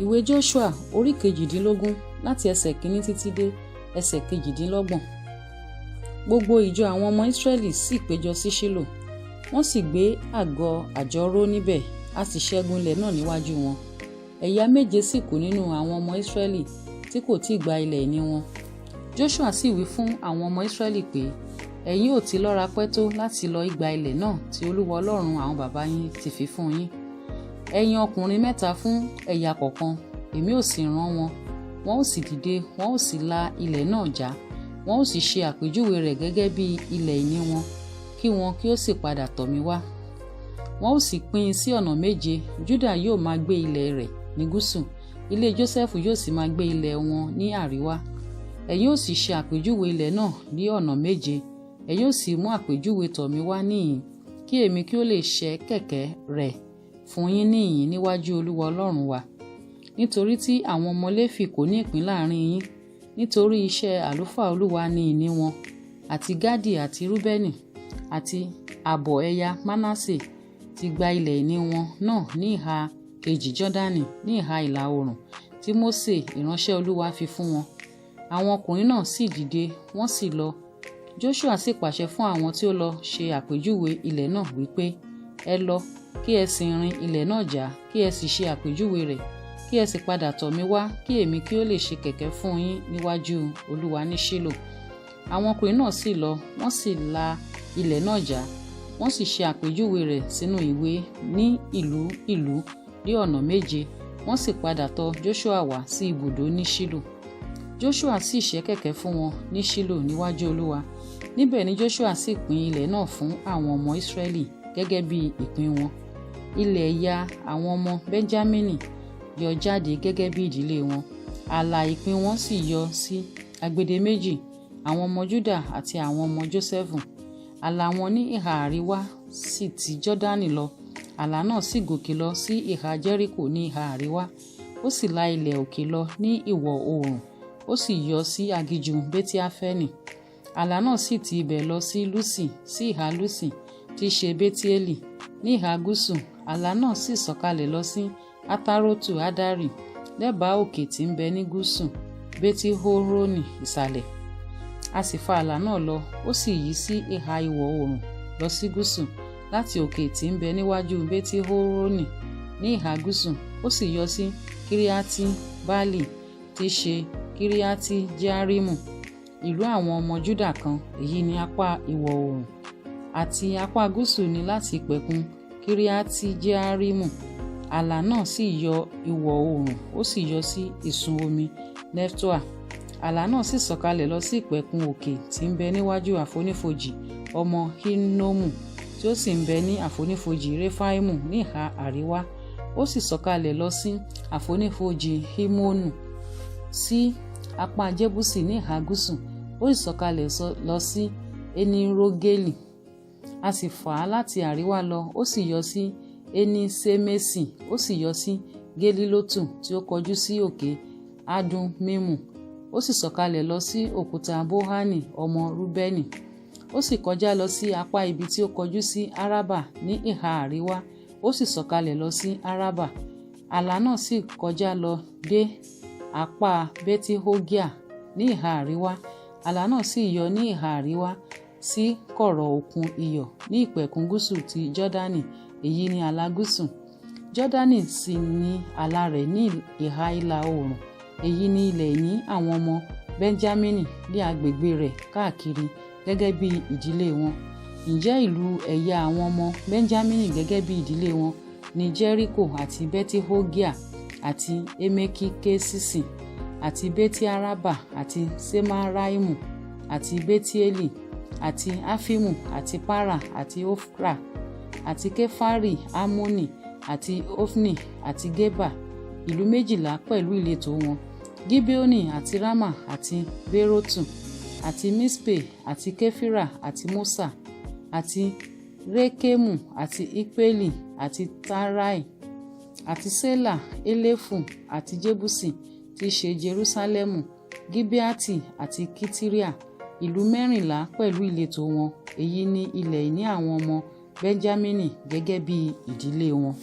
Ìwé Joshua orí 18 láti ẹsẹ̀ kìíní títí dé ẹsẹ̀ 28. Gbogbo ìjọ àwọn ọmọ Ísírẹ́lì sì péjọ sí Ṣílò, wọ́n sì gbé àgọ́ àjọ ró níbẹ̀, a sì ṣẹ́gun ilẹ̀ náà níwájú wọn. Ẹ̀yà méje sì kù nínú àwọn ọmọ Ísírẹ́lì tí kò tí ì gba ilẹ̀ ìní wọn. Joshua sì wí fún àwọn ọmọ Ísírẹ́lì pé, ẹ̀yin ò ti lọ́ra pẹ́ tó láti lọ gba ilẹ̀ náà tí Olúwa Ọlọ́run àwọn baba yín ti fi fún yín. Ẹ yan ọkùnrin mẹ́ta fún ẹ̀yà kọ̀ọ̀kan, èmi ò sì rán wọn. Wọn ó sì dìde, wọn ó sì la ilẹ̀ náà já, wọn ó sì ṣe àpèjúwe rẹ̀ gẹ́gẹ́ bí ilẹ̀ ìní wọn, kí wọn kí ó sì padà tọ̀ mí wá. Wọn ó sì pín in sí ọ̀nà méje. Júdà yóò máa gbé ilẹ̀ rẹ̀ ní gúúsù, ilé Jósẹ́fù yóò sì máa gbé ilẹ̀ wọn ní àríwá. Ẹ̀yin ó sì ṣe àpèjúwe ilẹ̀ náà ní ọ̀nà méje, ẹ̀yin ó sì mú àpèjúwe tọ̀ mí wá níhìn, kí èmi kí ó lè ṣẹ́ kẹ̀kẹ́ rẹ̀ fún yín níhìn níwájú Olúwa Ọlọ́run wa. Nítorí tí àwọn ọmọ Léfì kò ní ìpín láàrin yín, nítorí iṣẹ́ àlùfáà Olúwa ni ìní wọn, àti Gádì àti Rúbẹ́nì àti ààbọ̀ ẹ̀yà Mánásè ti gba ilẹ̀ ìní wọn náà ní ìhà kejì Jọ́dánì ní ìhà ìlà oòrùn tí Mósè ìránṣẹ́ Olúwa fi fún wọn. Àwọn ọkùnrin náà sì dìde, wọ́n sì lọ. Joshua sì pàṣẹ fún àwọn tí ó lọ ṣe àpèjúwe ilẹ̀ náà wípé, ẹ lọ, kí ẹ sì rin ilẹ̀ náà já, kí ẹ sì ṣe àpèjúwe rẹ̀, kí ẹ sì padà tọ̀ mí wá, kí èmi kí ó lè ṣe kẹ̀kẹ́ fún yín níwájú Olúwa ní Ṣílò. Àwọn ọkùnrin náà sì lọ, wọ́n sì la ilẹ̀ náà já, wọ́n sì ṣe àpèjúwe rẹ̀ sínú ìwé ní ìlú ìlú ní ọ̀nà méje, wọ́n sì padà tọ̀ Joshua wá sí ibùdó ní Ṣílò. Joshua sì ṣẹ́ kẹ̀kẹ́ fún wọn ní Ṣílò níwájú Olúwa. Níbẹ̀ ni Joshua sì pín ilẹ̀ náà fún àwọn ọmọ Ísírẹ́lì gẹ́gẹ́ bí ìpín wọn. Ilẹ̀ ẹ̀yà àwọn ọmọ Bẹ́ńjámínì yọ jáde gẹ́gẹ́ bí ìdílé wọn. Ààlà ìpín wọn sì yọ sí agbede méjì àwọn ọmọ Júdà àti àwọn ọmọ Jósẹ́fù. Ààlà wọn ní ìhà àríwá sì ti Jọ́dánì lọ. Ààlà náà sì gòkè lọ sí ìhà Jẹ́ríkò ní ìhà àríwá. Ó sì la ilẹ̀ òkè lọ ní ìwọ̀ oòrùn, ó sì yọ sí aginjù Beti-Afeni. Ààlà náà sì ti ibẹ̀ lọ sí Lúsì, sí ìhà Lúsì, tí í ṣe Betieli, ní ìhà gúúsù. Ààlà náà sì sọ̀kalẹ̀ lọ sí Atarotu Addari, lẹ́bàá òkè tí ń bẹ ní gúúsù Beti-Horoni ìsàlẹ̀. A sì fa ààlà náà lọ, ó sì yí sí ìhà ìwọ̀ oòrùn lọ sí gúúsù, láti òkè tí ń bẹ níwájú Beti-Horoni ní ìhà gúúsù, ó sì yọ sí Kiriati Baali, tí í ṣe Kiriati Jearimu, ìlú àwọn ọmọ Júdà kan, èyí ní apá ìwọ̀ oòrùn. Àti apá gúúsù ní láti ìpẹ̀kun Kiriati Jearimu. Ààlà náà sì yọ ìwọ̀ oòrùn, ó sì yọ sí ìsun omi Neftoa. Ààlà náà sì sọ̀kalẹ̀ lọ sí ìpẹ̀kun òkè tí ń bẹ níwájú àfonífojì ọmọ Hinnomu, tí ó sì ń bẹ ní àfonífojì Refaimu ní ìhà àríwá. Ó sì sọ̀kalẹ̀ lọ sí àfonífojì Himonu, sí apá Jébúsì ní ìhà gúúsù, ó sì sọ̀kalẹ̀ lọ sí Enirogeli. A sì fà á láti àríwá lọ, ó sì yọ sí Eniṣemesi, ó sì yọ sí Gelilotu tí ó kọjú sí òkè Adummimu. Ó sì sọ̀kalẹ̀ lọ sí òkúta Bohani ọmọ Rúbẹ́nì. Ó sì kọjá lọ sí apá ibi tí ó kọjú sí Araba ní ìhà àríwá, ó sì sọ̀kalẹ̀ lọ sí Araba. Ààlà náà sì kọjá lọ dé apá Beti-Hogia ní ìhà àríwá. Ààlà náà sì yọ ní ìhà àríwá sí kọ̀rọ̀ òkun iyọ̀ ní ìpẹ̀kun gúúsù ti Jọ́dánì, èyí ni ààlà gúúsù. Jọ́dánì sì ní ààlà rẹ̀ ní ìhà ìlà oòrùn. Èyí ni ilẹ̀ ìní àwọn ọmọ Bẹ́ńjámínì ní agbègbè rẹ̀ káàkiri gẹ́gẹ́ bí ìdílé wọn. Ǹjẹ́ ìlú ẹ̀yà àwọn ọmọ Bẹ́ńjámínì gẹ́gẹ́ bí ìdílé wọn ní Jẹ́ríkò àti Beti-Hogia àti Emeki-Keṣiṣi àti Beti-Araba àti Ṣemaraimu àti Betieli àti Afimu àti Para àti Ofra àti Kefari Ammoni àti Ofni àti Geba, ìlú 12 pẹ̀lú ìletò wọn. Gibeoni àti Rama àti Beerotu àti Mispe àti Kefira àti Mosa àti Rekemu àti Ipeli àti Tarai àti Sela, Elefu àti Jebusi, tí í ṣe Jerusalẹmu, Gibeati àti Kitiria, ìlú 14 pẹ̀lú ìletò wọn. Èyí ni ilẹ̀ ìní àwọn ọmọ Benjamini gẹ́gẹ́ bí ìdílé wọn.